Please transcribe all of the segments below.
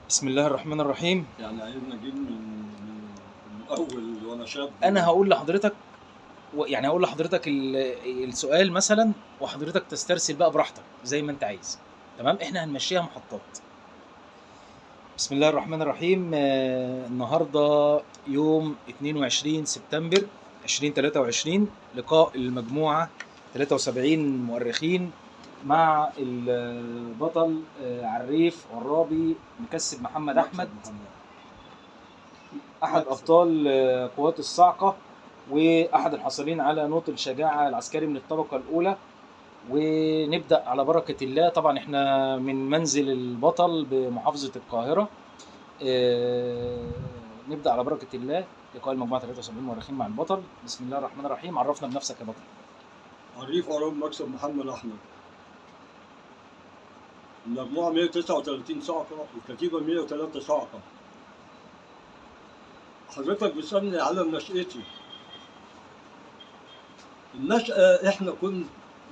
بسم الله الرحمن الرحيم. يعني عايزنا نجيب من اول وانا شاب. انا هقول لحضرتك يعني هقول لحضرتك السؤال مثلا، وحضرتك تسترسل بقى براحتك زي ما انت عايز. تمام، احنا هنمشيها محطات. بسم الله الرحمن الرحيم. النهارده يوم 22 سبتمبر 2023، لقاء المجموعة 73 مؤرخين مع البطل عريف عرابي مكسب محمد احمد، احد ابطال قوات الصاعقة واحد الحاصلين على نوط الشجاعة العسكري من الطبقة الاولى. ونبدا على بركة الله. طبعا احنا من منزل البطل بمحافظة القاهرة. نبدا على بركة الله لقاء المجموعة 73 مؤرخين مع البطل. بسم الله الرحمن الرحيم. عرفنا بنفسك يا بطل. عريف عرابي مكسب محمد احمد، المجموعة 139 صاعقة والكتيبه 103 صاعقة. حضرتك بتسالني على نشأتي. النشأة احنا كنا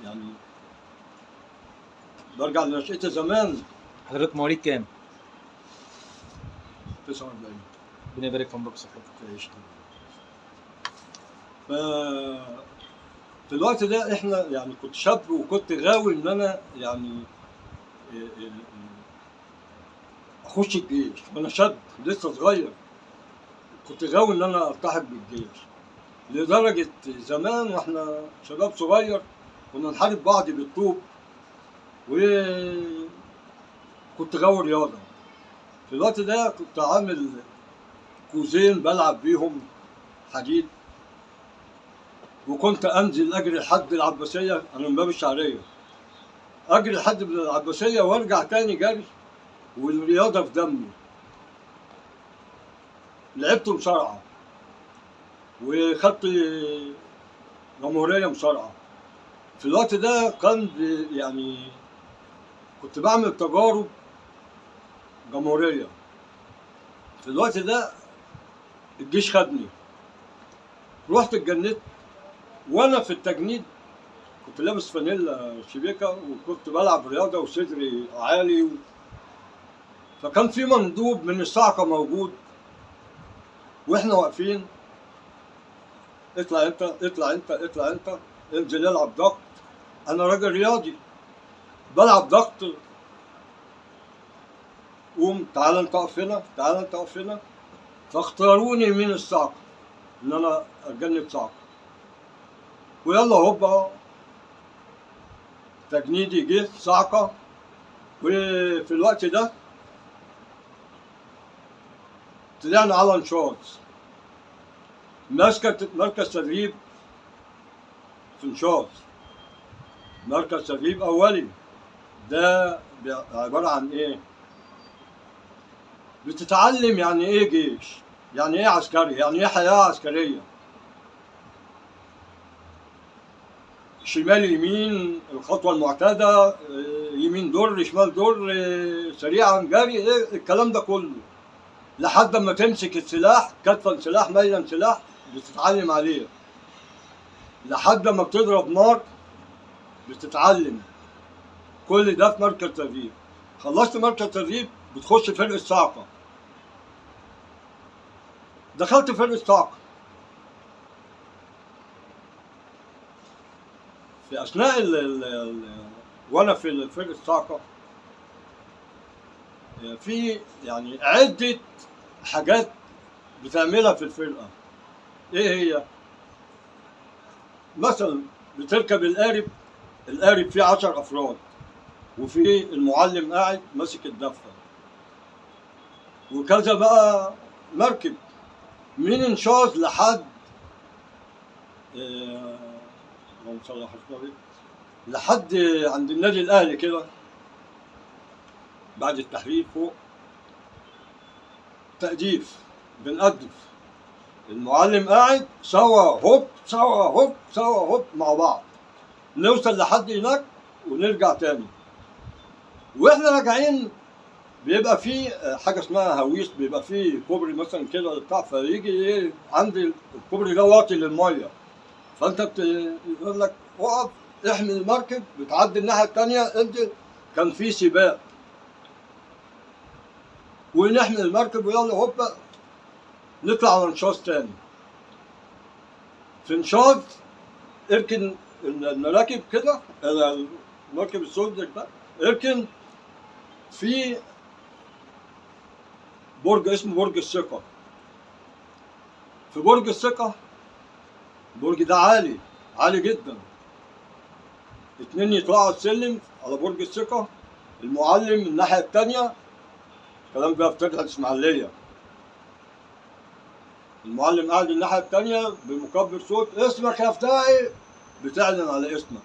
يعني برجع لنشأتي زمان. حضرتك مواليد كام؟ 49. ربنا يبارك في عمرك وصحتك. تعيش. ف في الوقت ده احنا يعني كنت شاب وكنت غاوي ان انا يعني اخش الجيش وانا شاب لسه صغير. كنت غاوي ان انا التحق بالجيش، لدرجة زمان واحنا شباب صغير كنا نحارب بعض بالطوب، وكنت غاوي رياضة. في الوقت ده كنت عامل كوزين بلعب بيهم حديد، وكنت انزل اجري لحد العباسية، انا من باب الشعرية، اجري لحد العباسية وارجع تاني جري، والرياضة في دمي. لعبت مصارعه وخدت جمهورية مصارعه. في الوقت ده كان يعني كنت بعمل تجارب جمهورية. في الوقت ده الجيش خدني، رحت اتجندت. وانا في التجنيد كنت لابس فانيلا شبيكه وكنت بلعب رياضة وصدري عالي فكان في مندوب من الصاعقة موجود، واحنا واقفين اطلع انت اطلع انت اطلع انت، انزل العب ضغط. انا راجل رياضي بلعب ضغط، قوم تعالى انت اقف هنا، تعالى انت اقف هنا. فاختاروني من الصاعقة ان انا اتجند صاعقة. ويلا هوبا تجنيدي جه صاعقة. وفي الوقت ده طلعنا على نشاط، مركز تدريب في نشاط، مركز تدريب اولي. ده عبارة عن ايه؟ بتتعلم يعني ايه جيش، يعني ايه عسكري، يعني ايه حياة عسكرية، شمال يمين الخطوة المعتادة، يمين در شمال در، سريعا جري، إيه الكلام ده كله، لحد ما تمسك السلاح كتفا سلاح ميلا سلاح بتتعلم عليه، لحد ما بتضرب نار بتتعلم. كل ده في مركز تدريب. خلصت مركز تدريب بتخش فرقه صاعقة. دخلت فرقه صاعقة. في اثناء وانا في فرقه الصاعقة في يعني عده حاجات بتعملها في الفرقة. ايه هي؟ مثلا بتركب القارب، القارب فيه 10 افراد، وفي المعلم قاعد ماسك الدفة وكذا بقى مركب من انشاز لحد لحد عند النادي الاهلي كده بعد التحرير فوق. تأديف، بنقدف، المعلم قاعد سوا هوب سوا هوب سوا هوب مع بعض، نوصل لحد هناك ونرجع تاني. واحنا راجعين بيبقى في حاجة اسمها هويس، بيبقى في كوبري مثلا كده بتاع، فيجي ايه عند الكوبري ده واطي للمية، فانت يقول لك اقف احمي المركب، بتعدي الناحية الثانية انزل. كان في سباق، ونحمل المركب ويلا هوبا نطلع على نشاط تاني. في نشاط اركن المراكب كده، المركب السوداء ده اركن في برج اسمه برج الثقة. في برج الثقة، البرج ده عالي عالي جدا، 2 يطلعوا السلم على برج الثقة، المعلم من الناحية التانية، الكلام ده في ترعة الإسماعيلية، المعلم قاعد الناحية التانية بمكبر صوت، اسمك يا فدائي، بتعلن على اسمك،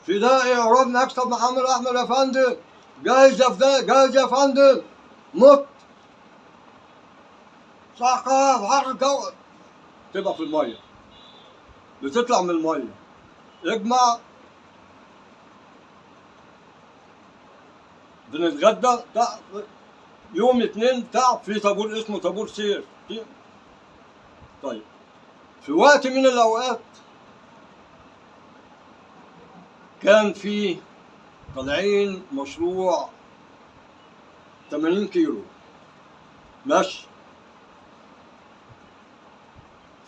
فدائي عراب مكتب محمد أحمد يا فندم، جاهز يا فدائي، جاهز يا فندم، نط صعقة حرق جو، تبقى في المية، بتطلع من المية، اجمع، بنتغدى بتاع يوم 2 بتاع في طابور اسمه طابور سير. طيب في وقت من الأوقات كان في طالعين مشروع 80 كيلو ماشي،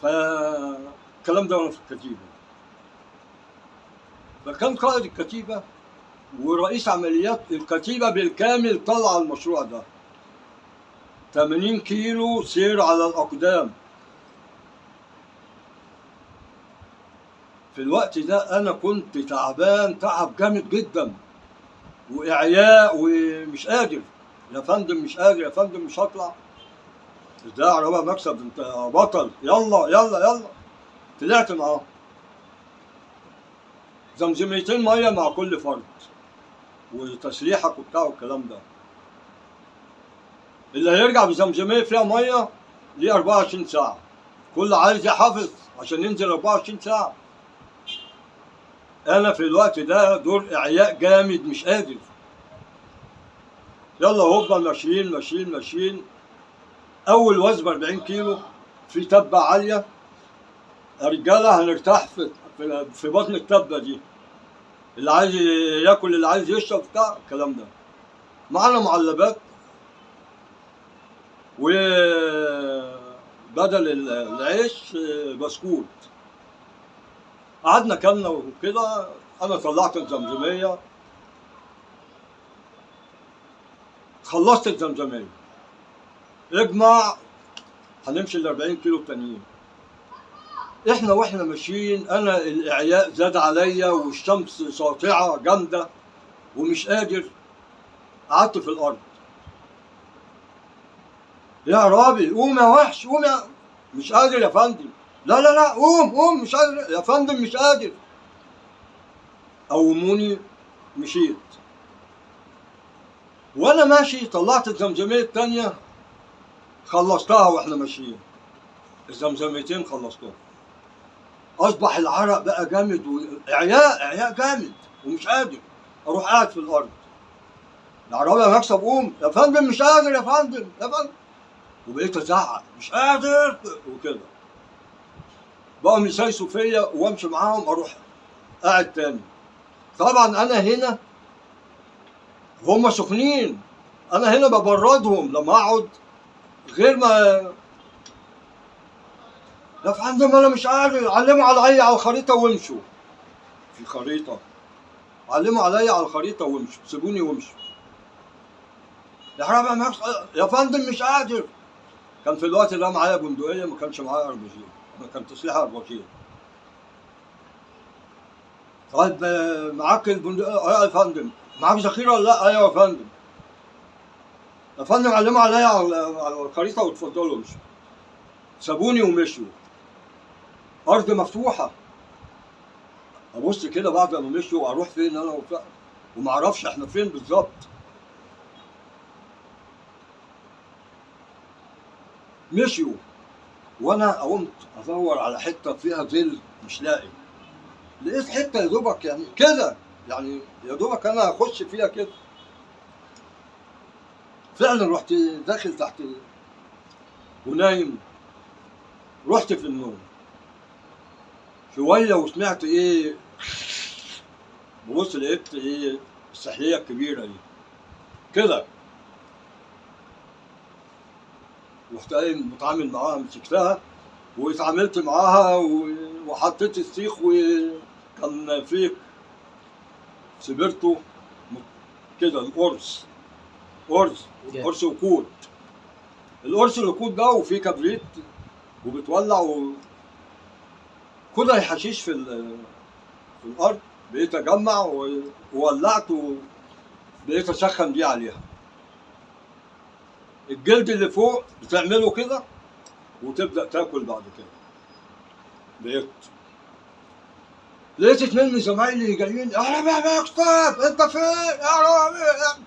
فالكلام ده وانا في الكتيبة، فكان قائد الكتيبة ورئيس عمليات الكتيبة بالكامل طلع المشروع ده 80 كيلو سير على الأقدام. في الوقت ده أنا كنت تعبان تعب جامد جدا وإعياء ومش قادر، يا فندم مش قادر، يا فندم مش هطلع. ده عربة مكسب، انت بطل، يلا يلا يلا. طلعت معاه زمزميتين مية مع كل فرد وتسليحك وبتاع والكلام ده. اللي هيرجع بزمزميه فيها مية ليه 24 ساعة، كل عايز يحافظ عشان ينزل 24 ساعة. انا في الوقت ده دور اعياء جامد مش قادر. يلا هوبا ماشيين ماشيين ماشيين. اول وزن 40 كيلو في تبه عالية، رجاله هنرتاح في بطن التبه دي، اللي عايز ياكل اللي عايز يشرب بتاع الكلام ده. معانا معلبات وبدل العيش بسكوت. قعدنا كلنا وكده، انا طلعت الزمزميه، خلصت الزمزميه، اجمع هنمشي ال 40 كيلو التانيين. احنا واحنا ماشيين انا الاعياء زاد عليا والشمس ساطعه جامدة ومش قادر، قعدت في الارض. يا رابي قوم يا وحش، قوم يا، مش قادر يا فندم. لا لا لا قوم قوم، مش قادر يا فندم مش قادر. قوموني، مشيت. وانا ماشي طلعت الزمزميه التانية، خلصتها واحنا ماشيين، الزمزميتين خلصتهم. اصبح العرق بقى جامد واعياء، اعياء جامد ومش قادر، اروح قاعد في الارض. العربية يا مكسب قوم يا فندم، مش قادر يا فندم يا فندم. وبقيت ازعق مش قادر وكده. بقوا يسايسوا فيا وامشي معاهم، اروح قاعد تاني. طبعا انا هنا هم سخنين، انا هنا ببردهم لما اقعد، غير ما يا فندم انا مش قادر. علموا عليا على الخريطة وامشوا، في خريطة، علموا عليا على الخريطة وامشوا، سيبوني وامشوا. يا حرام يا فندم مش قادر. كان في الوقت ده معايا بندقية، ما كانش معايا RPG، انا كان تسليح RPG. طيب معاك البندقية؟ ايوه يا فندم. معاك ذخيرة ولا لا؟ ايوه يا فندم. يا فندم علموا عليا على الخريطة واتفضلوا امشوا. سابوني ومشوا. ارض مفتوحة. ابص كده بعد ما مشوا اروح فين انا وبتاع، وما اعرفش احنا فين بالظبط. مشيوا وانا قمت ادور على حتة فيها ظل، مش لاقي. لقيت حتة يا دوبك يعني كده، يعني يا دوبك انا هخش فيها كده. فعلا رحت داخل تحت ونايم، رحت في النوم شوية وسمعت ايه، ببص لقيت ايه السحليه الكبيرة دي كده. رحت قايم متعامل معاها، مسكتها واتعاملت معاها وحطيت السيخ، وكان فيه سبرته كده القرص، قرص قرص وكود، القرص الوقود ده وفيه كبريت وبتولع كل الحشيش في الارض. بقيت اجمع وولعت وبقيت اسخن دي عليها. الجلد اللي فوق بتعمله كده وتبدا تاكل بعد كده. بقيت لقيت اتنين من زمايلي جايين، اهلا يا مكتب انت فين؟ اهلا.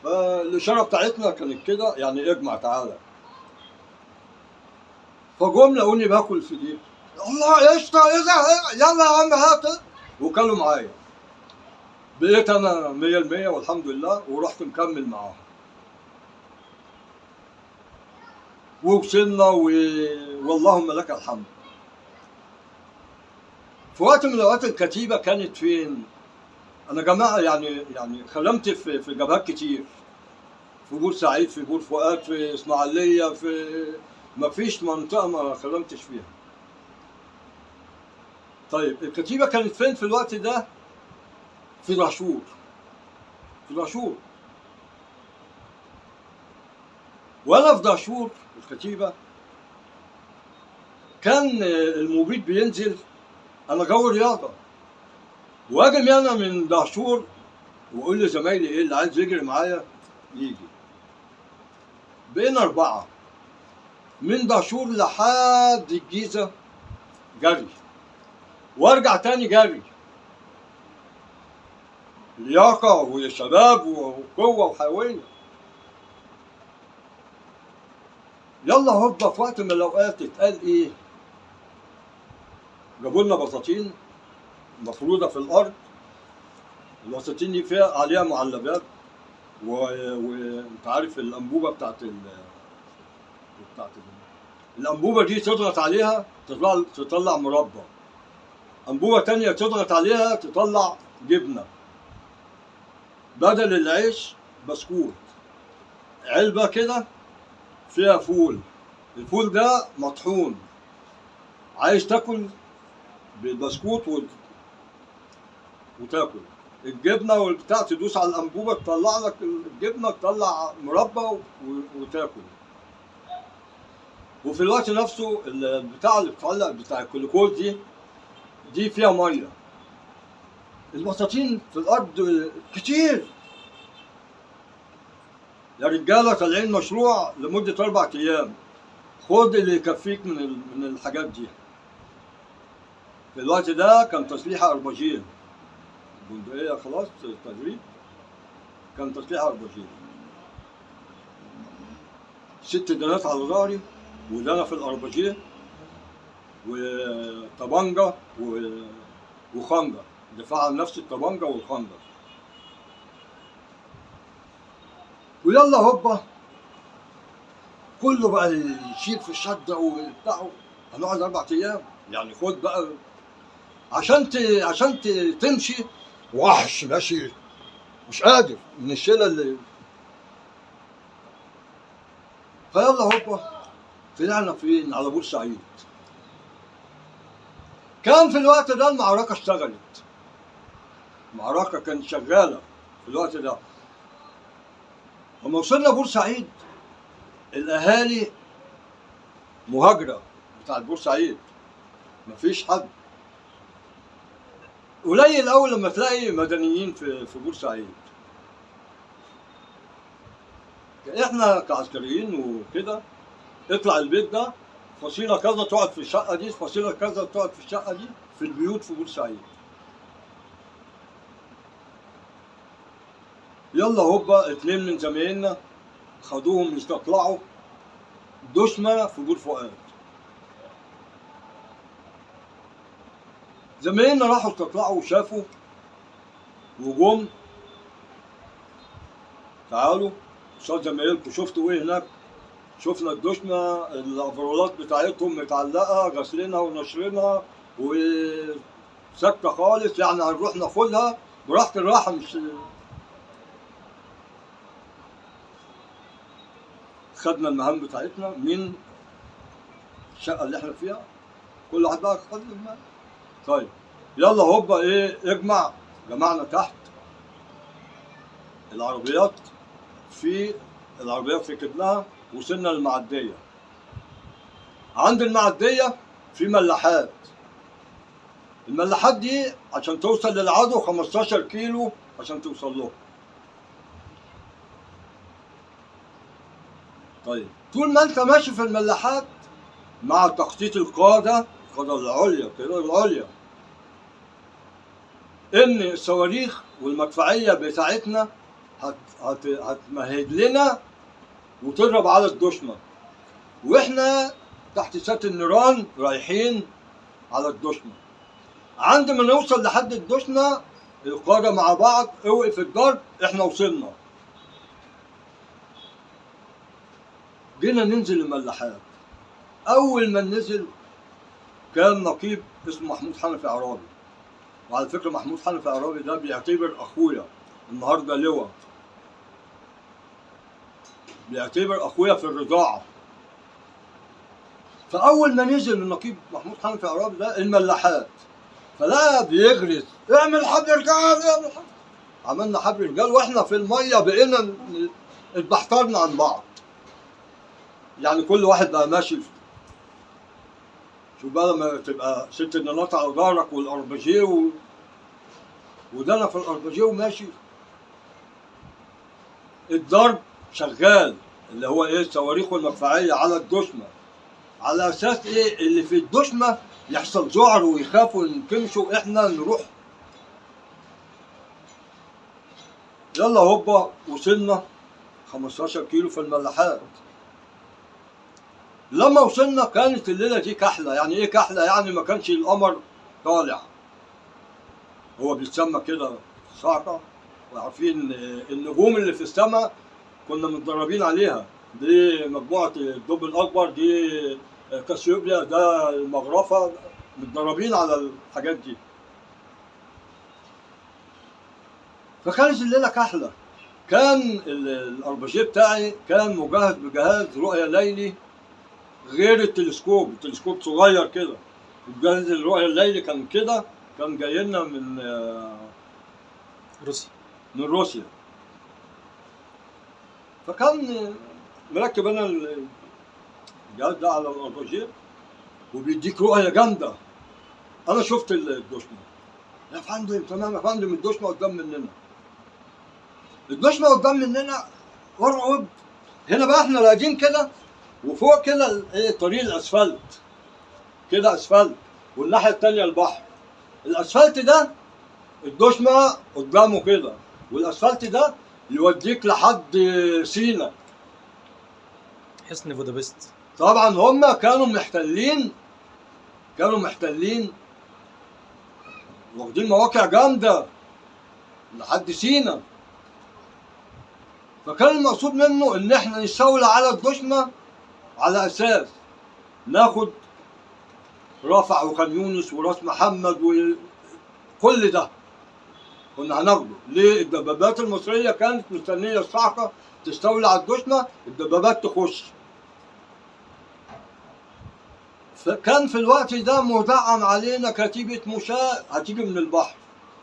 فالاشاره بتاعتنا كانت كده يعني اجمع تعالى. فجم لقوني باكل في دي، الله قشطه ايه ده، يلا يا عم هات، وكلوا معايا. بقيت انا 100% والحمد لله، ورحت مكمل معاهم ووصلنا واللهم لك الحمد. في وقت من الاوقات الكتيبة كانت فين؟ انا جماعة يعني خدمت في جبهات كتير، في بورسعيد، في بور فؤاد، في اسماعيليه، في ما فيش منطقة ما خدمتش فيها. طيب الكتيبة كانت فين في الوقت ده؟ في دهشور. في دهشور. وانا في دهشور الكتيبة كان المبيد بينزل، انا جو رياضة، واجي انا من دهشور واقول لزمايلي ايه اللي عايز يجري معايا يجي. بقينا 4 من دهشور لحد الجيزة جري، وارجع تاني جري، لياقه وشباب وقوه وحيوية. يلا هوبا في وقت من الاوقات اتقال ايه؟ جابوا لنا بساطين مفروده في الارض، البساطين دي فيها عليها معلبات وانت عارف الانبوبة بتاعت الانبوبة دي تضغط عليها تطلع مربى، انبوبة تانية تضغط عليها تطلع جبنه، بدل العيش بسكوت، علبة كده فيها فول، الفول ده مطحون، عايز تاكل بالبسكوت وتاكل الجبنة والبتاع، تدوس على الانبوبة تطلع لك الجبنة، تطلع مربى وتاكل. وفي الوقت نفسه البتاع اللي بتعلق بتاع الكلوكوز دي فيها مية. البساطين في الارض كتير يا رجاله، طالعين مشروع لمدة 4 ايام، خد اللي يكفيك من الحاجات دي. في الوقت ده كان تسليح ارباجين، البندقية خلاص تدريب، كان تسليح ارباجين، 6 دانات على ظهري ودانه في الارباجيه وطبنجه وخنجر، دفاع عن نفس الطبنجه والخنجر. ويلا هوبا كله بقى يشيل في الشدة وبتاعه، هنقعد 4 ايام يعني، خد بقى عشان تمشي وحش ماشي مش قادر من الشيله اللي. فيلا هوبا طلعنا فين؟ على بورسعيد. كان في الوقت ده المعركة اشتغلت، المعركة كانت شغالة في الوقت ده. لما وصلنا بورسعيد الاهالي مهاجرة بتاعت بورسعيد، مفيش حد، قليل أوي لما تلاقي مدنيين في بورسعيد. احنا كعسكريين وكده اطلع البيت ده فصيلة كذا تقعد في الشقة دي، فصيلة كذا تقعد في الشقة دي، في البيوت في بورسعيد. يلا هوبا 2 من زمايلنا خدوهم يستطلعوا دشمة في بور فؤاد. زمايلنا راحوا استطلعوا وشافوا وجم، تعالوا قصاد زمايلكم شفتوا ايه هناك؟ شفنا الدشمة الافرولات بتاعتهم متعلقة غسلينها ونشرينها وساكتة خالص، يعني هنروح ناخدها براحة الراحة. مش خدنا المهام بتاعتنا من الشقة اللي احنا فيها، كل واحد بقى خد المهام. طيب يلا هوبا ايه اجمع، جمعنا تحت العربيات، في العربيات ركبناها، وصلنا للمعديه. عند المعدية في ملاحات، الملاحات دي عشان توصل للعدو 15 كيلو عشان توصل له. طيب طول ما انت ماشي في الملاحات مع تخطيط القادة، القادة العليا، القيادة العليا، ان الصواريخ والمدفعيه بتاعتنا هتمهد لنا وتضرب على الدشمن، واحنا تحت سات النيران رايحين على الدشمن. عند ما نوصل لحد الدشمنه القادة مع بعض اوقف الضرب، احنا وصلنا. جينا ننزل الملاحات. اول ما نزل كان نقيب اسمه محمود حنفي عرابي، وعلى فكرة محمود حنفي عرابي ده بيعتبر اخويا النهارده لواء، بيعتبر اخويا في الرضاعة. فاول ما نزل النقيب محمود حنفي عرابي ده الملاحات، فلا بيغرز، اعمل حبل رجال، اعمل حبل. عملنا حبل رجال واحنا في المية، بقينا اتبحترنا عن بعض، يعني كل واحد بقى ماشي. شوف بقى لما تبقى 6 نانات على ظهرك والاربجيه وده انا في الاربجيه وماشي، الضرب شغال اللي هو ايه الصواريخ والمدفعيه على الدشمه، على اساس ايه اللي في الدشمه يحصل ذعر ويخافوا ينكمشوا، احنا نروح. يلا هوبا وصلنا 15 كيلو في الملاحات. لما وصلنا كانت الليلة دي كحلة. يعني ايه كحلة؟ يعني ما كانش القمر طالع، هو بيتسمى كده صعقه، وعارفين النجوم اللي في السماء كنا متدربين عليها، دي مجموعة الدب الاكبر، دي كاسيوبيا، ده المغرفه، متدربين على الحاجات دي. فكانت الليلة كحلة. كان الاربجيه بتاعي كان مجهز بجهاز رؤية ليلي غير التلسكوب، التلسكوب صغير كده، الجهاز الرؤية الليلي كان كده، كان جاي لنا من روسيا، من روسيا. فكان مركب انا الجهاز ده على الاربجيه وبيديك رؤية جامدة. انا شفت الدشمه، يا فندم تمام يا فندم، الدشمه قدام مننا، الدشمه قدام مننا ورعب. هنا بقى احنا راقدين كده، وفوق كده ايه طريق الاسفلت كده، اسفلت، والناحية الثانية البحر. الاسفلت ده الدشمه قدامه كده، والاسفلت ده يوديك لحد سينا، حصن بودابست. طبعا هم كانوا محتلين، كانوا محتلين واخدين مواقع جامدة لحد سينا. فكان المقصود منه ان احنا نستولى على الدشمه على اساس ناخد رافع وخان يونس وراس محمد وكل ده كنا هناخده. ليه؟ الدبابات المصرية كانت مستنيه الصعقة تستولى على الدشمه، الدبابات تخش. فكان في الوقت ده مدعم علينا كتيبة مشاة هتيجي من البحر،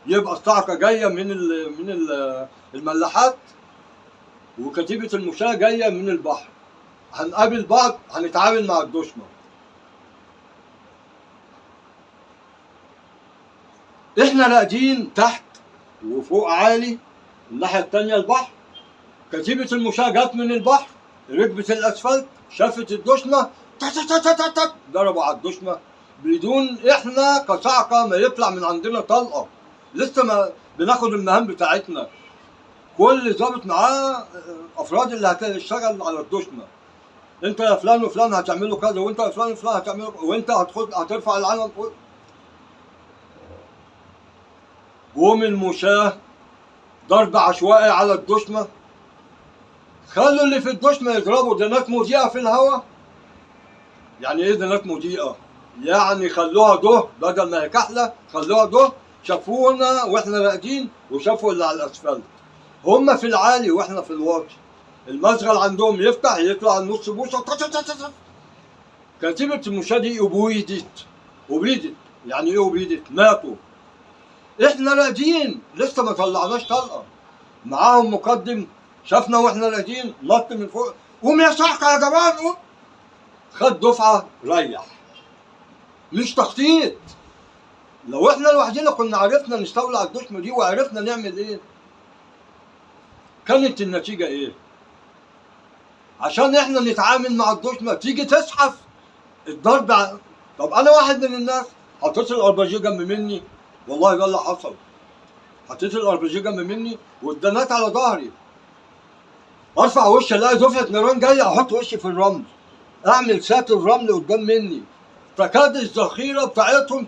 يبقى الصعقة جاية من الملاحات، وكتيبه المشاة جاية من البحر. هنقابل بعض، هنتعامل مع الدشمن. احنا راقدين تحت وفوق عالي، الناحية التانية البحر. كتيبة المشاة جت من البحر، ركبت الاسفلت، شافت الدشمة، تت ضربوا على الدشمة بدون احنا كصعقة ما يطلع من عندنا طلقة. لسه ما بناخد المهام بتاعتنا، كل ظابط معاه افراد اللي هتشتغل على الدشمة. انت يا فلان وفلان هتعملوا كذا، وانت يا فلان وفلان هتعملوا، وانت هتخد هترفع العلم. قوم المشاة ضرب عشوائي على الدشمة، خلوا اللي في الدشمة يضربوا دنات مضيئة في الهواء. يعني ايه دنات مضيئة؟ يعني خلوها ده بدل ما هي كحلة خلوها ده، شافونا واحنا راقدين وشافوا اللي على الاسفلت. هم في العالي واحنا في الواطي. المشغل عندهم يفتح يطلع النص بوصه. كتيبة المشاة دي أبيدت، أبيدت. يعني ايه أبيدت؟ ماتوا. احنا راقدين لسه ما طلعناش طلقه، معاهم مقدم شافنا واحنا راقدين نط من فوق، قوم يا صحكه يا جماعة قوم، خد دفعه ريح. مش تخطيط. لو احنا لوحدنا كنا عرفنا نستولى على الدشمه دي وعرفنا نعمل ايه. كانت النتيجة ايه؟ عشان احنا نتعامل مع الدشمه تيجي تزحف الضرب. طب انا واحد من الناس حطيت الاربجيه جنب مني، والله ده اللي حصل، حطيت الاربجيه جنب مني والدنات على ظهري، ارفع وشي الاقي دفعه نيران جاية، احط وشي في الرمل، اعمل ساتر رمل قدام مني، تكاد الذخيره بتاعتهم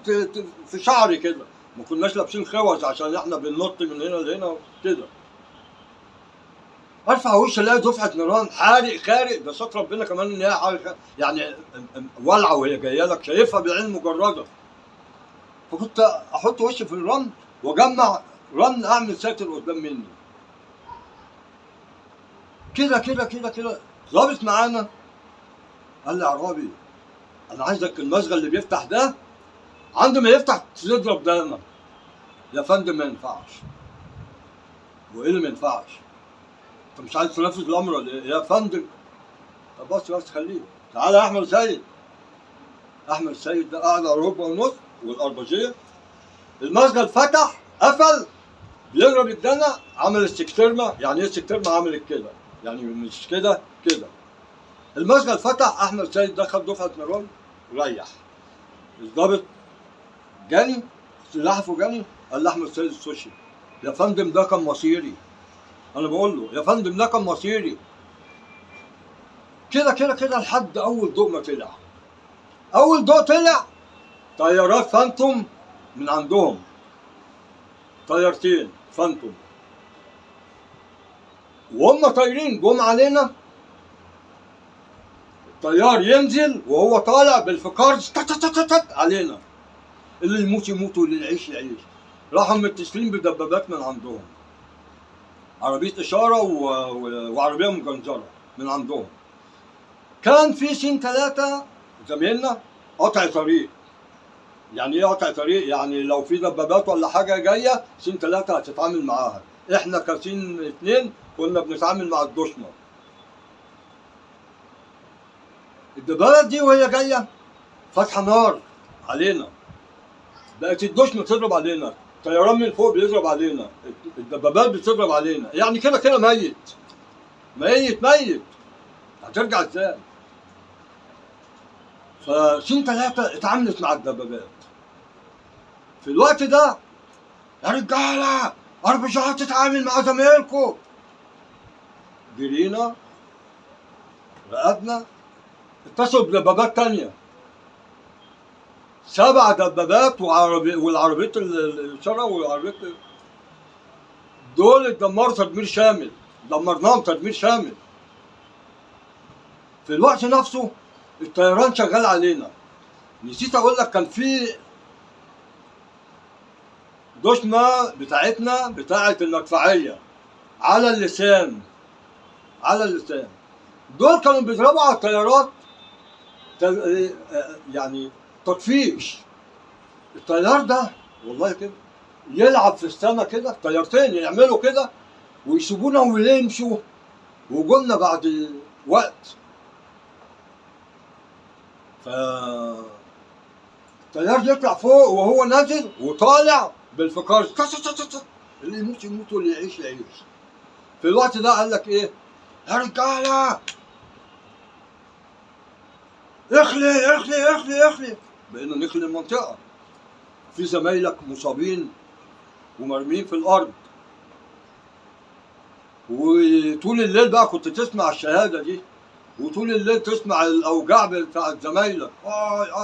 في شعري كده. ما كناش لابسين خوذ عشان احنا بننط من هنا لهنا كده. ارفع وشي الاقي دفعه نيران حارق خارق، ده ستر ربنا كمان ان هي حارق، يعني ولعه وهي جاية لك شايفها بالعين المجردة. فكنت احط وشي في الرمل واجمع رمل اعمل ساتر قدام مني كده كده كده كده. ظابط معانا قال لي يا عرابي انا عايزك المشغل اللي بيفتح ده عند ما يفتح تضرب دانا. يا فندم ما ينفعش. وايه اللي ما ينفعش؟ انت مش عايز تنفذ الامر ولا ايه؟ يا فندم طب بس بس خليه. تعالى يا احمد سيد. احمد سيد ده قاعد على ركبه ونص والاربجيه، المشغل فتح قفل بيضرب الدنا، عمل السكترمه. يعني ايه السكترمه؟ عملت كده، يعني مش كده كده. المشغل فتح، احمد سيد دخل دفعه نيران ريح. الضابط جاني لحفه جاني قال لاحمد سيد السوشي يا فندم ده كان مصيري. انا بقول له يا فندم ده كان مصيري. كده كده كده لحد اول ضوء ما طلع. اول ضوء طلع طيارات فانتوم من عندهم، طيارتين فانتوم، وهم طايرين جم علينا. الطيار ينزل وهو طالع بالفكار تت علينا، اللي يموت يموت واللي يعيش يعيش. راحوا متصلين بدبابات من عندهم، عربية إشارة وعربية مجنزرة من عندهم. كان في سين 3 زميلنا قطع طريق. يعني ايه قطع طريق؟ يعني لو في دبابات ولا حاجة جاية سين 3 هتتعامل معاها. احنا كسين 2 كنا بنتعامل مع الدشمة. الدبابات دي وهي جاية فاتحة نار علينا، بقت الدشمة تضرب علينا، طيران من فوق بيضرب علينا، الدبابات بتضرب علينا، يعني كده كده ميت ميت ميت، هترجع ازاي؟ فسين 3 اتعاملت مع الدبابات. في الوقت ده يا رجاله اربجات تتعامل مع زمايلكم. جرينا رقدنا، اتصلوا بدبابات تانية، 7 دبابات والعربية الإشارة والعربية دول اتدمروا تدمير شامل، دمرناهم تدمير شامل. في الوقت نفسه الطيران شغال علينا. نسيت اقول لك كان في دشمة بتاعتنا بتاعت المدفعية على اللسان، على اللسان. دول كانوا بيضربوا على الطيارات يعني تطفيش. الطيار ده والله كده يلعب في السما كده، طيارتين يعملوا كده ويسيبونا ويمشوا، وجولنا بعد وقت. ف الطيار يطلع فوق وهو نازل وطالع بالفكار، اللي يموت يموت واللي يعيش يعيش. في الوقت ده قال لك ايه؟ يا رجاله اخلي اخلي اخلي اخلي. بقينا نخلي المنطقة، في زمايلك مصابين ومرميين في الارض. وطول الليل بقى كنت تسمع الشهادة دي، وطول الليل تسمع الاوجاع بتاعت زمايلك،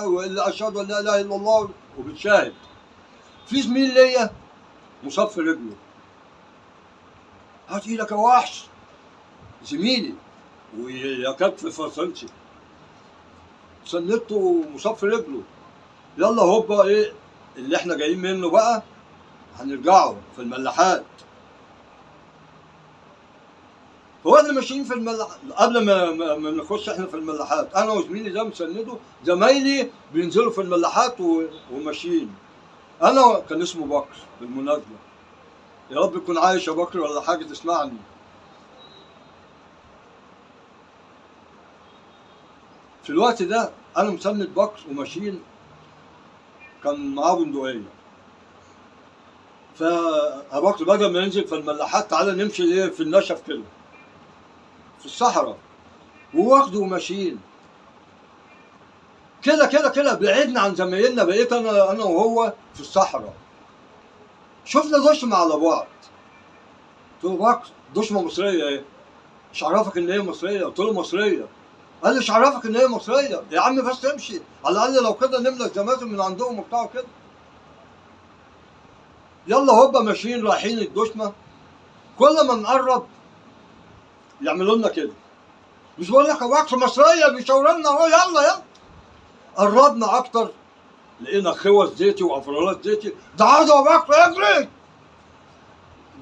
واللي اشهد ان لا اله الا الله، وبتشاهد. في زميل ليا مصاب في رجله، هات ايدك يا وحش، زميلي ويكاد في فصلتي، سندته مصاب في رجله. يلا هوبا، ايه اللي احنا جايين منه بقى هنرجعه في الملاحات. فواحنا ماشيين في الملاح قبل ما نخش احنا في الملاحات، انا وزميلي ده مسنده، زمايلي بينزلوا في الملاحات وماشيين. انا كان اسمه بكر بالمناسبة، يا رب يكون عايش يا بكر ولا حاجة تسمعني. في الوقت ده انا مسند بكر وماشيين، كان معاه بندقية. فابو بكر بدل ما ينزل في الملاحات تعالى نمشي ايه في النشف كده في الصحراء، وواخده وماشيين كده كده كده، بعدنا عن زمايلنا، بقيت انا وهو في الصحراء. شفنا دشمة على بعض، قلت له بكر دشمة مصرية ايه؟ مش عرفك ان هي مصرية؟ قلت له مصرية. قال لي مش عرفك ان هي مصرية؟ يا عم بس امشي، على الاقل لو كده نملى الزمازم من عندهم وبتاع كده. يلا هوبا ماشيين رايحين الدشمة، كل ما نقرب يعملوا لنا كده، مش بقول لك يا بكر مصرية بيشاوروا لنا اهو، يلا يلا. قربنا اكتر لقينا خوذ زيتي وافرالات زيتي، ده عايز يا بكر اجري.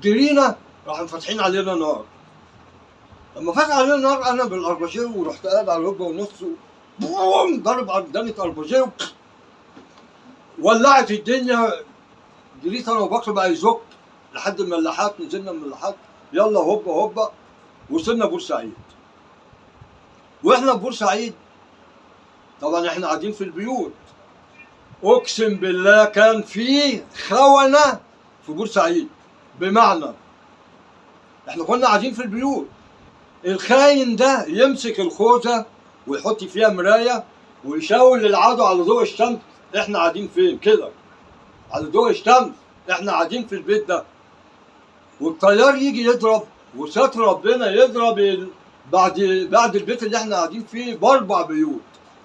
جرينا راحوا فاتحين علينا نار. لما فتح علينا نار انا بالاربجيه ورحت قاعد على ركبه ونص، بوم ضرب اردنة اربجيه ولعت الدنيا. جريت انا وبكر بقى يزك لحد الملاحات، نزلنا الملاحات يلا هوبا هوبا، وصلنا بورسعيد. واحنا في بورسعيد طبعا احنا قاعدين في البيوت، اقسم بالله كان في خونه في بورسعيد. بمعنى احنا كنا قاعدين في البيوت، الخاين ده يمسك الخوذه ويحط فيها مراية ويشاور للعدو على ضوء الشمس احنا قاعدين فين كده، على ضوء الشمس احنا قاعدين في البيت ده. والطيار يجي يضرب، وستر ربنا يضرب بعد البيت اللي احنا قاعدين فيه باربع بيوت.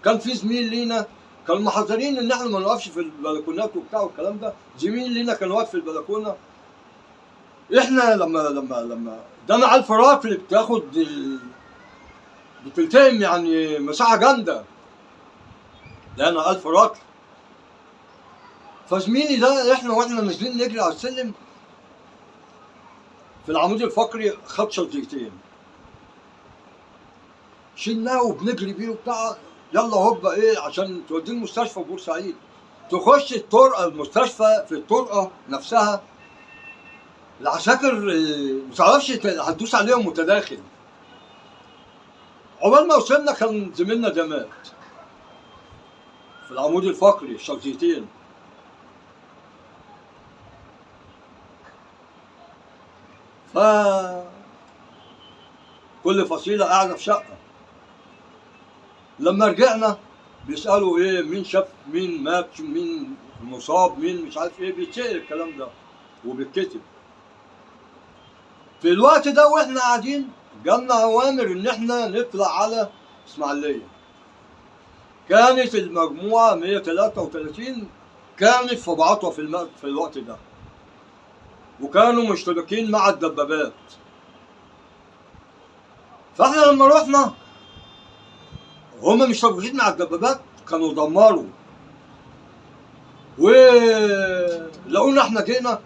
كان في زميل لينا كانوا محذرين ان احنا ما نقفش في البلكونات وبتاع والكلام ده، زميل لينا كان واقف في البلكونه. احنا لما لما لما ده مع الفراق اللي بتاخد بتلتئم يعني مساحة جامدة، ده انا 1000 رطل. فزميلي ده احنا واحنا نازلين نجري على السلم في العمود الفقري خد شظيتين، شلناه وبنجري بيه وبتاع، يلا هوبا ايه عشان توديه المستشفى في بورسعيد. تخش الطرقه المستشفى، في الطرقه نفسها العساكر ما تعرفش هتدوس عليهم متداخل. عقبال ما وصلنا كان زميلنا ده مات في العمود الفقري شظيتين. ف كل فصيلة قاعدة في شقه. لما رجعنا بيسالوا ايه، مين شاف مين مات، مين مصاب، مين مش عارف ايه، بيتسال الكلام ده وبيتكتب. في الوقت ده واحنا قاعدين جالنا اوامر ان احنا نطلع على اسماعيليه. كانت المجموعة 133 كانت في بعطوه في الوقت ده، وكانوا مشتبكين مع الدبابات. فاحنا لما رحنا هما مشتبكين مع الدبابات كانوا دمروا، ولقونا احنا جينا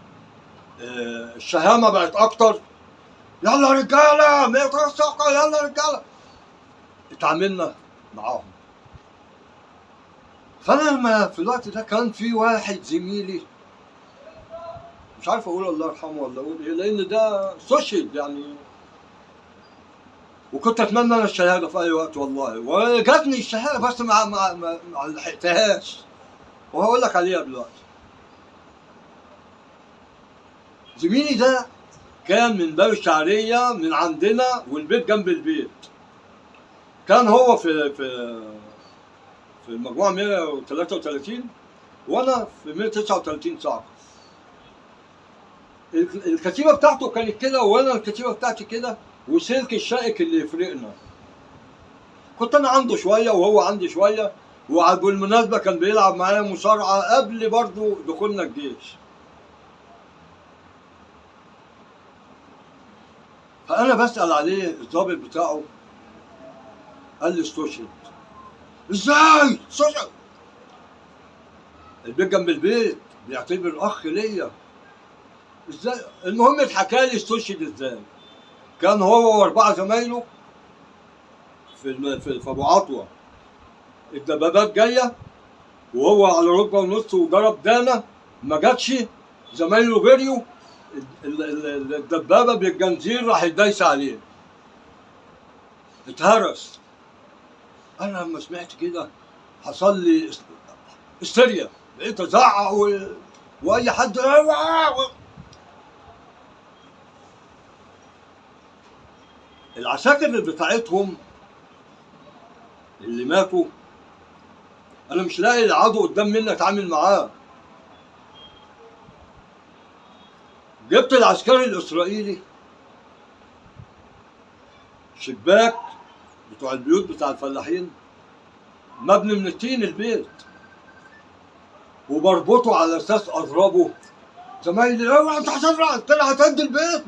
الشهامه بقت اكتر، يلا رجاله 103 يلا رجاله. اتعاملنا معاهم. فانا لما في الوقت ده كان في واحد زميلي مش عارف اقول الله يرحمه ولا اقول ايه، لان ده استشهد يعني، وكنت اتمنى انا الشهادة في اي وقت والله، وجاتني الشهادة بس ما لحقتهاش، وهقول لك عليها دلوقتي. زميلي ده كان من باب الشعرية من عندنا، والبيت جنب البيت. كان هو في في في المجموعة 133 وانا في 139 صاعقة. الكتيبة بتاعته كانت كده وانا الكتيبة بتاعتي كده، وسلك الشائك اللي يفرقنا. كنت انا عنده شوية وهو عندي شوية، وبالمناسبة كان بيلعب معايا مصارعه قبل برضه دخولنا الجيش. فانا بسال عليه الضابط بتاعه، قال لي استشهد. ازاي استشهد؟ البيت جنب البيت، بيعتبر اخ ليا، ازاي؟ المهم اتحكى لي استشهد ازاي. كان هو واربعة زمايله في ابو عطوه، الدبابات جاية وهو على ركبه ونص وضرب دانه ما جاتش، زمايله جريوا، الدبابة بالجنزير راح دايسه عليه، اتهرس. انا لما سمعت كده حصل لي هستيريا، بقيت ازعق واي حد. العساكر بتاعتهم اللي ماتوا انا مش لاقي العدو قدام مني اتعامل معاه. جبت العسكري الاسرائيلي، شباك بتوع البيوت بتاع الفلاحين مبني من الطين البيت، وبربطه على اساس اضربه. زمايلي اوعى انت هتضرب، طلع هتهد البيت.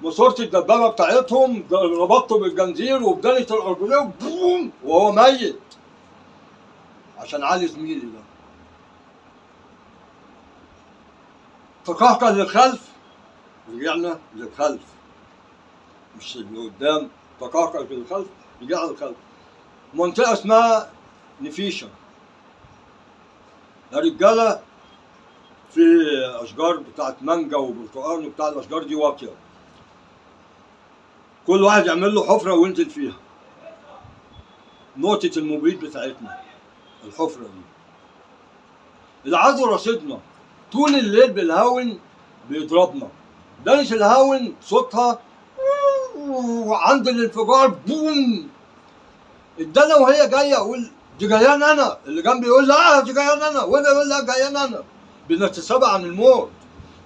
ماسوره الدبابة بتاعتهم ربطته بالجنزير وبدانه الارجليه بوم وهو ميت، عشان علي زميلي ده. تقهقر للخلف، رجعنا للخلف مش لقدام، تقهقر للخلف رجعنا للخلف. منطقة اسمها نفيشه، يا رجاله في اشجار بتاعت مانجا وبرتقال وبتاع، الاشجار دي واطية، كل واحد يعمل له حفره وينزل فيها. نقطة المبيد بتاعتنا الحفرة دي. العدو رصدنا طول الليل بالهاون بيضربنا، دانش الهاون صوتها وعند الانفجار بوم. ادانا وهي جاية اقول دي جايان انا، اللي جنبي يقول لا دي جايان انا، وانا يقول لا جايان انا. بنتسابق عن الموت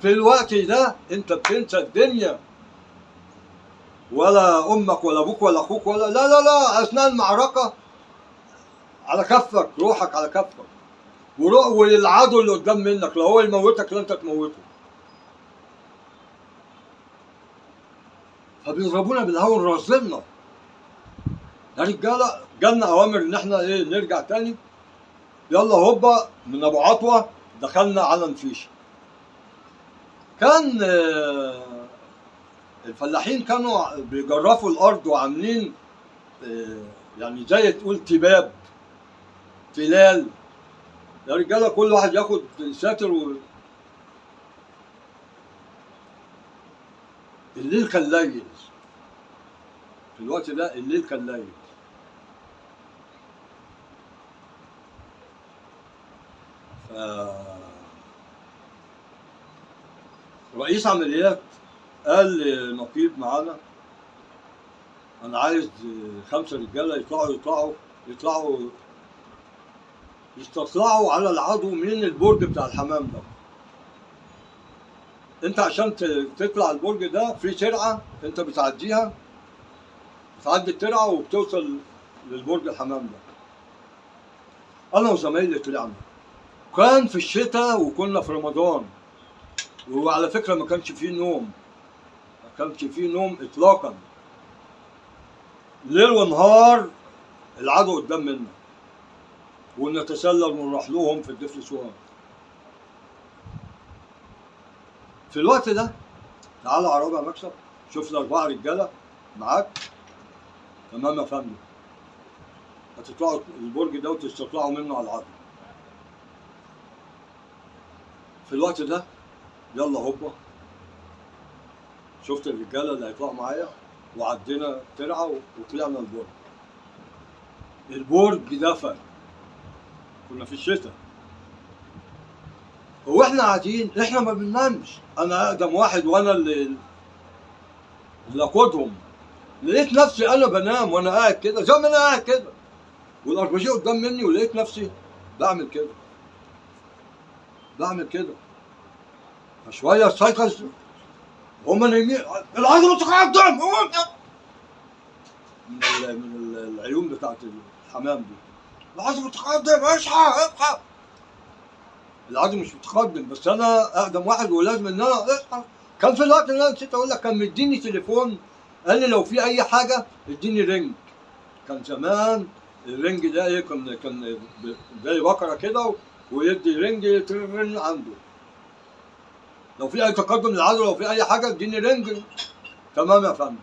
في الوقت ده، انت بتنسى الدنيا، ولا امك ولا ابوك ولا اخوك ولا لا لا لا، اثناء المعركة على كفك، روحك على كفك، والعدو اللي قدام منك لو هو يموتك لا انت تموته. فبيضربونا بالهون رازلنا يا رجاله. جالنا اوامر ان احنا ايه نرجع تاني، يلا هوبا من ابو عطوه دخلنا على نفيشه. كان الفلاحين كانوا بيجرفوا الارض وعاملين يعني زي تقول تباب تلال، يا رجاله كل واحد ياخد ساتر الليل كان ليل في الوقت ده، الليل كان ليل. رئيس عمليات قال لنقيب معانا انا عايز 5 رجاله يطلعوا يطلعوا يطلعوا يستطلعوا على العدو من البرج بتاع الحمام ده. انت عشان تطلع البرج ده في ترعه انت بتعديها، بتعدي الترعه وبتوصل للبرج الحمام ده. انا وزمايلي طلعنا، كان في الشتاء وكنا في رمضان، وعلى فكرة ما كانش فيه نوم، ما كانش فيه نوم اطلاقا، ليل ونهار العدو قدام منا ونتسلل ونروح لهم في الدفلسوان. في الوقت ده تعالى عرابة مكسب، شفنا 4 رجاله معاك، تمام يا فندم، هتطلعوا البرج ده وتستطلعوا منه على العدو. في الوقت ده يلا هوبا، شفت الرجالة اللي هيطلعوا معايا وعدينا ترعه وطلعنا البرج. البرج دفى، كنا في الشتاء، واحنا قاعدين احنا ما بننامش، انا اقدم واحد وانا اللي اقودهم. لقيت نفسي انا بنام وانا قاعد كده زي ما انا قاعد كده، والاربجيه قدام مني، ولقيت نفسي بعمل كده بعمل كده. فشوية استيقظ، هما نايمين، العظمة تقدم من العيون بتاعت الحمام دي، العظمة تقدم، اصحى اصحى. العظم مش متقدم، بس انا اقدم واحد ولازم ان انا اصحى. كان في الوقت اللي انا نسيت اقول لك، كان مديني تليفون، قال لي لو في اي حاجة اديني ring. كان زمان ال ring ده ايه، كان زي بكره كده ويدي ring ترن عنده، لو في اي تقدم للعدو، لو في اي حاجة اديني ring. تمام يا فندم.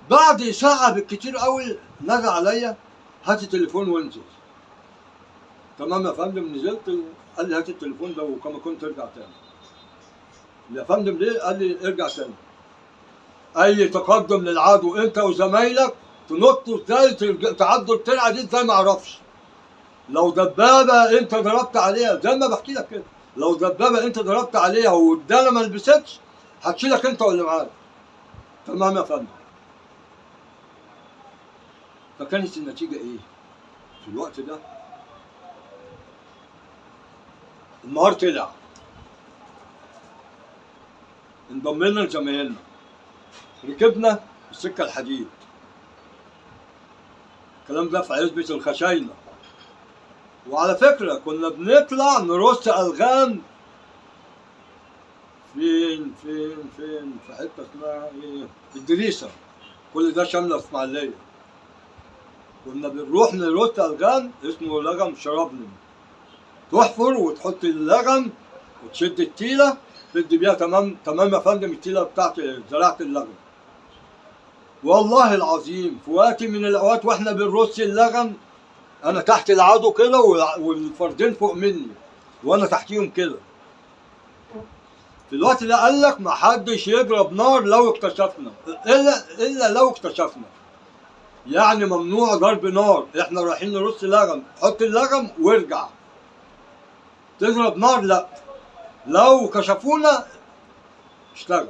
بعد ساعة بالكتير قوي نادى عليا، هات التليفون وانزل. تمام يا فندم. نزلت، قال لي هات التليفون ده وكما كنت ارجع تاني. يا فندم ليه؟ قال لي ارجع تاني. اي تقدم للعدو انت وزمايلك تنطوا ازاي، تعدوا الترعه دي ازاي ما اعرفش. لو دبابة انت ضربت عليها زي ما بحكي لك كده، لو دبابة انت ضربت عليها والداله ما لبستش هتشيلك انت واللي معاك. تمام يا فندم. فكانت النتيجة ايه؟ في الوقت ده النهار طلع، انضمينا لزمايلنا، ركبنا السكة الحديد. الكلام ده في عزبة الخشاينة. وعلى فكرة كنا بنطلع نرص ألغام فين فين فين، في حتة اسمها ايه؟ في الدريسة، كل ده شاملة اسماعيلية. كنا بنروح نرص ألغام اسمه لغم شرابنم، تحفر وتحط اللغم وتشد التيلة تدي بيها. تمام تمام يا فندم، التيلة بتاعت زراعة اللغم. والله العظيم في وقت من الأوقات واحنا بنرص اللغم، أنا تحت العدو كده والفردين فوق مني وأنا تحتيهم كده. في الوقت ده قال لك ما حدش يضرب نار لو اكتشفنا، إلا لو اكتشفنا. يعني ممنوع ضرب نار، احنا رايحين نرص لغم، حط اللغم وارجع. تضرب نار لا، لو كشفونا اشتغل.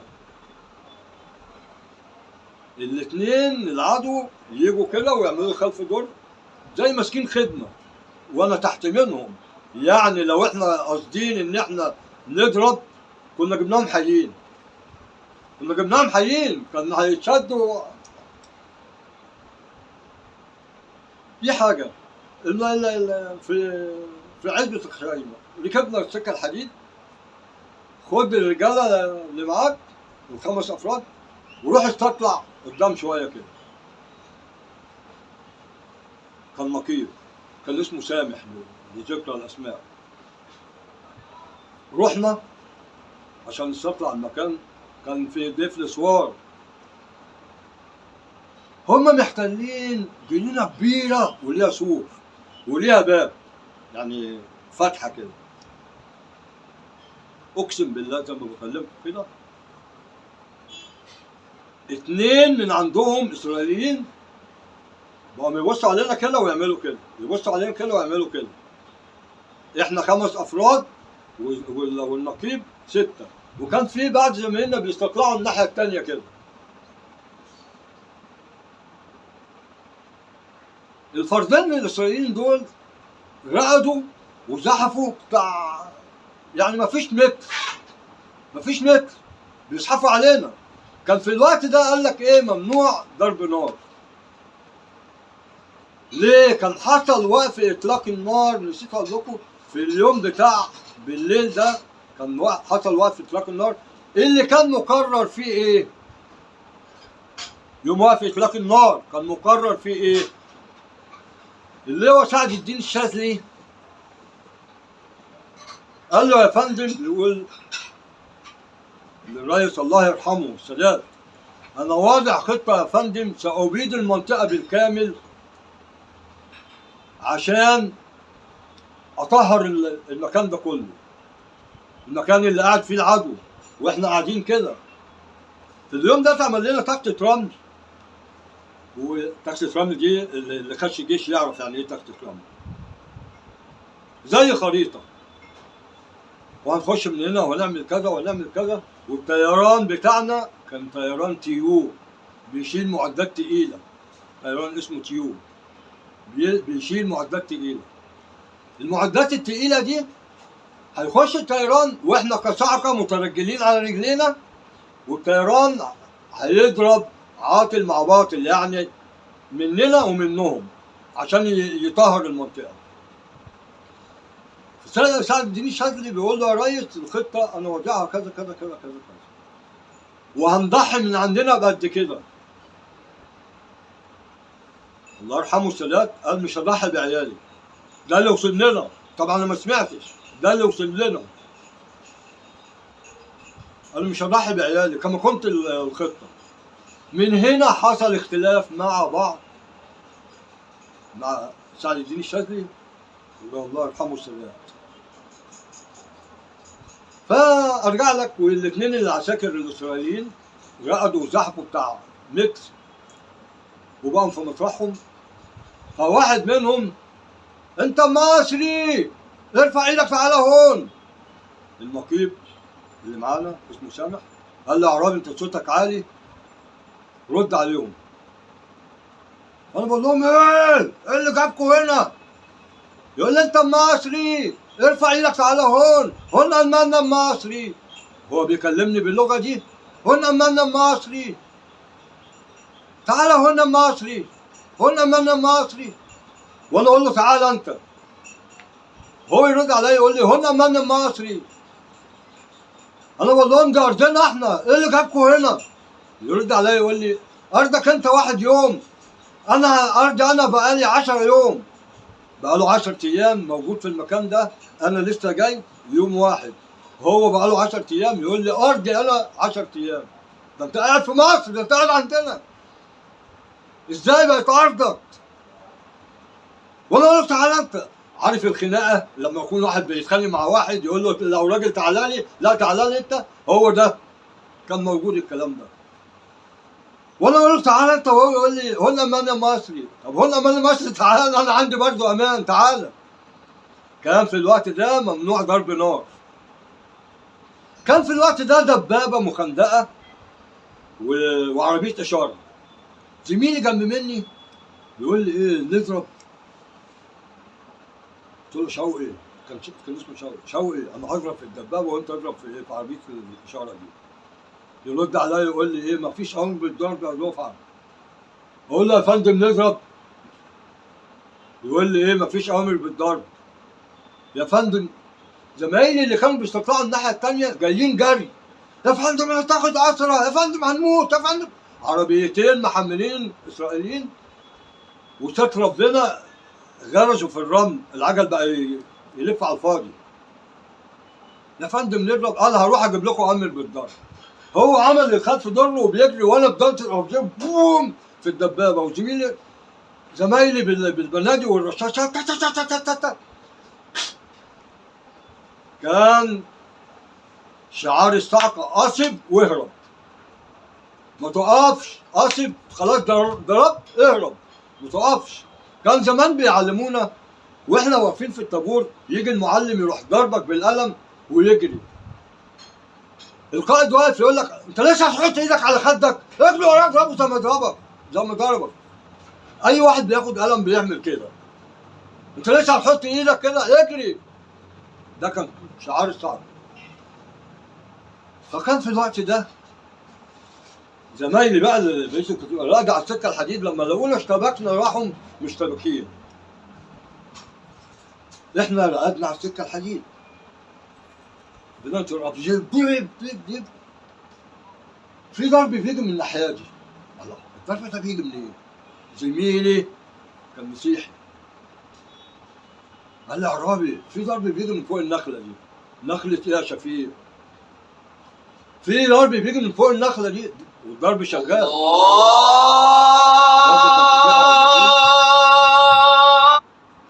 الاثنين العدو يجوا كده ويعملوا خلف دور زي ماسكين خدمة وانا تحت منهم. يعني لو احنا قاصدين ان احنا نضرب كنا جبناهم حيين، كنا جبناهم حيين، كان هيتشدوا. دي حاجة. في عزبه الخيمة ركبنا السكة الحديد، خد الرجالة اللي معاك الخمس افراد وروح استطلع قدام شوية كده. كان نقيب، كان اسمه سامح لذكرى الاسماء. رحنا عشان نستطلع المكان، كان في ضيف سوار. هما محتلين جنينة كبيرة وليها سور وليها باب، يعني فتحه كده. اقسم بالله زي ما بكلمكم كده، اتنين من عندهم اسرائيليين بقوا يبصوا علينا كده ويعملوا كده، يبصوا علينا كده ويعملوا كده. احنا 5 افراد والنقيب 6، وكان في بعض زمايلنا بيستطلعوا الناحية الثانية كده. الفردين الاسرائيليين دول رقدوا وزحفوا بتاع، يعني مفيش متر، مفيش متر، بيزحفوا علينا. كان في الوقت ده قال لك ايه؟ ممنوع ضرب نار. ليه؟ كان حصل وقف اطلاق النار، نسيت اقول لكم، في اليوم بتاع بالليل ده كان حصل وقف اطلاق النار. اللي كان مقرر فيه ايه؟ يوم وقف اطلاق النار كان مقرر فيه ايه؟ اللي هو سعد الدين الشاذلي قال له يا فندم، بيقول للرئيس الله يرحمه السادات، انا واضع خطه يا فندم سأبيد المنطقة بالكامل عشان اطهر المكان ده كله، المكان اللي قاعد فيه العدو واحنا قاعدين كده. في اليوم ده اتعمل لنا تخته رمل، وتخته رمل دي اللي خش الجيش يعرف يعني ايه تخته رمل، زي خريطة، وهنخش من هنا وهنعمل كذا وهنعمل كذا. والطيران بتاعنا كان طيران تيو بيشيل معدات تقيلة، طيران اسمه تيو بيشيل معدات تقيلة. المعدات التقيله دي هيخش الطيران واحنا كصاعقه مترجلين على رجلينا، والطيران هيضرب عاطل مع باطل، يعني مننا ومنهم، عشان يطهر المنطقة. سعد الدين الشاذلي بيقول له يا ريس الخطة انا واضعها كذا كذا كذا كذا كذا، وهنضحي من عندنا بقد كده. الله يرحمه السادات قال مش هضحي بعيالي، ده اللي وصل لنا. طبعا انا ما سمعتش، ده اللي وصل لنا. انا مش هضحي بعيالي كما كنت الخطة. من هنا حصل اختلاف مع بعض، مع سعد الدين الشاذلي الله يرحمه السادات. فارجع لك، والاثنين العساكر الاسرائيليين رقدوا وزحفوا بتاع متر وبقوا في مطرحهم. فواحد منهم انت مصري ارفع ايدك تعالى هون. النقيب اللي معانا اسمه سامح قال له يا عرابي انت صوتك عالي رد عليهم. انا بقول لهم ايه؟ ايه اللي جابكم هنا؟ يقول لي انت مصري ارفع ايدك تعالى هون، هون المانيا مصري. هو بيكلمني باللغة دي، هون المانيا مصري، تعالى هون مصري، هون المانيا مصري. وانا اقول له تعالى انت. هو يرد عليا يقول لي هون المانيا مصري. انا بقول لهم ده ارضنا احنا، ايه اللي جابكم هنا؟ يرد عليا يقول لي ارضك انت واحد يوم، انا ارضي انا بقالي 10 يوم، بقاله 10 ايام موجود في المكان ده، انا لسه جاي يوم واحد، هو بقاله 10 ايام يقول لي ارضي انا 10 ايام. ده انت قاعد في مصر، ده انت قاعد عندنا، ازاي بقت ارضك؟ وانا اقول له تعالى انت. عارف الخناقة لما يكون واحد بيتخانق مع واحد يقول له لو راجل تعالى لي، لا تعالى لي انت، هو ده كان موجود الكلام ده. وانا اقول له تعالى انت، وهو يقول لي هون امان مصري. طب هون امان مصري تعالى، انا عندي برضه امان تعالى. كان في الوقت ده ممنوع ضرب نار. كان في الوقت ده دبابة مخندقه وعربية اشارة. زميلي جنب مني بيقول لي ايه نضرب؟ قلت له شوقي، كان اسمه شوقي، شوقي انا هضرب في الدبابة وانت اضرب في ايه؟ في عربية الاشارة دي. يرد عليا يقول لي ايه مفيش امر بالضرب يا دفعه. اقول له يا فندم نضرب. يقول لي ايه مفيش امر بالضرب يا فندم. زمايلي اللي كانوا بيستطلعوا الناحية الثانية جايين جري، يا فندم هتاخد اسرى، يا فندم هنموت، يا فندم. عربيتين محملين اسرائيليين وستر ربنا غرزوا في الرمل، العجل بقى يلف على الفاضي. يا فندم نضرب، قال هروح اجيب لكم امر بالضرب. هو عمل اللي خد في ضره وبيجري، وانا فضلت بوم في الدبابة، وزميلي زمايلي بالبنادق والرشاشه. كان شعار الصعقة قصب واهرب، ما تقفش، قصب خلاص ضربت اهرب، ما تقفش. كان زمان بيعلمونا واحنا واقفين في الطابور يجي المعلم يروح ضربك بالقلم ويجري. القائد واقف يقول لك انت لسه هتحط ايدك على خدك، اجري وراك اضربه زي ما ضربك، زي ما ضربك. اي واحد بياخد قلم بيعمل كده، انت لسه هتحط ايدك كده، اجري. ده كان شعار الصعب. فكان في الوقت ده زمايلي بقى اللي بيسوا راجع على السكة الحديد لما لقونا اشتبكنا راحوا مشتبكين. احنا رقدنا على السكة الحديد بننطر ابجيل ديب ديب ديب. في ضرب بيجي من الناحية دي. الله، الضرب ده بيجي منين؟ زميلي كان مسيحي قال لي يا عرابي في ضرب بيجي من فوق النخلة دي. نخله ايه يا شفيق؟ في ضرب بيجي من فوق النخلة دي، والضرب شغال.